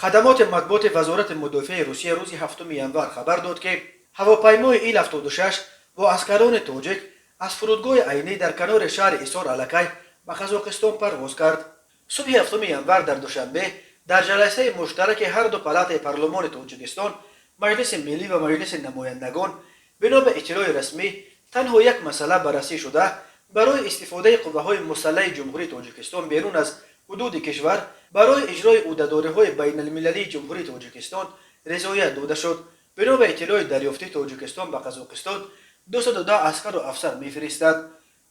Хадамоти матбуоти Вазорати мудофиаи Русия рӯзи 7 январ хабар дод, ки ҳавопаймои Ил-76 бо аскарони тоҷик аз фурудгоҳи Айнӣ дар канори шаҳри Исор аллакай ба Қазоқистон парвоз кард. Субҳи 7 январ дар Душанбе дар ҷаласаи муштараки ҳар ду палатаи парлумони Тоҷикистон, Маҷлиси миллӣ ва Маҷлиси намояндагон, бино ба иттилои расмӣ, танҳо як масъала баррасӣ шуда, барои истифодаи қувваҳои мусаллаҳи Ҷумҳурии Тоҷикистон берун аз ҳудуди кишвар барои иҷрои ӯҳдадориҳои байналмилалии Ҷумҳурии Тоҷикистон ризоят дода шуд. Бино ба иттилои дарёфтӣ, Тоҷикистон ба Қазоқистон 210 аскару афсар мефиристад.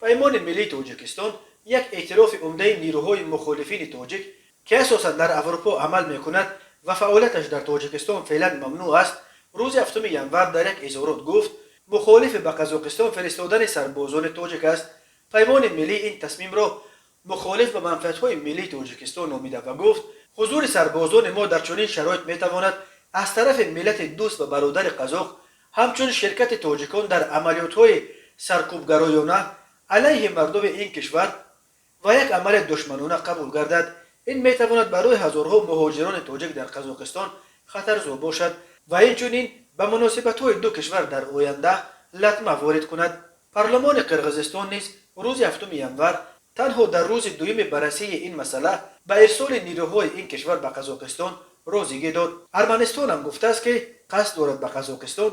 Паймони миллии Тоҷикистон, як эътилофи умдаи нирӯҳои мухолифини тоҷик, ки асосан дар Аврупо амал мекунад ва фаъолияташ дар Тоҷикистон феълан мамнӯъ аст, рӯзи 7 январ дар як изҳорот гуфт, мухолифи ба Қазоқистон фиристодани сарбозони тоҷик аст. Паймони миллӣ ин тасмимро мухолиф ба манфиатҳои миллии Тоҷикистон номида ва гуфт, ҳузури сарбозони мо дар чунин шароит метавонад аз тарафи миллати дӯст ва бародари қазоқ ҳамчун ширкати тоҷикон дар амалиётҳои саркӯбгароёна алайҳи мардуми ин кишвар ва як амали душманона қабул гардад. Ин метавонад барои ҳазорҳо муҳоҷирони тоҷик дар Қазоқистон хатарзо бошад ва инчунин ба муносибатҳои ду кишвар дар оянда латма ворид кунад. Парлумони Қирғизистон низ рӯзи 7 январ танҳо дар рӯзи дуюми баррасии ин масъала ба ирсоли нирӯҳои ин кишвар ба Қазоқистон розигӣ дод. Арманистонам гуфтааст, ки қасд дорад ба Қазоқистон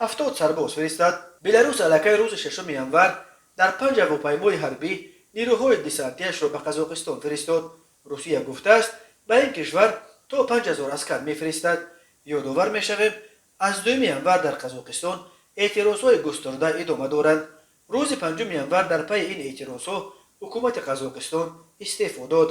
70 сарбоз фиристад. Беларус аллакай рӯзи 6 январ дар панҷ ҳавопаймои ҳарбӣ нирӯҳои десантияшро ба Қазоқистон фиристод. Русия гуфтааст, ба ин кишвар то 5000 аскар мефиристад. Ёдовар мешавем, аз 2 январ дар Қазоқистон эътирозҳои густурда идома доранд. Рӯзи 5 январ дар пайи ин эътирозҳо ҳукумати Қазоқистон истеъфо дод.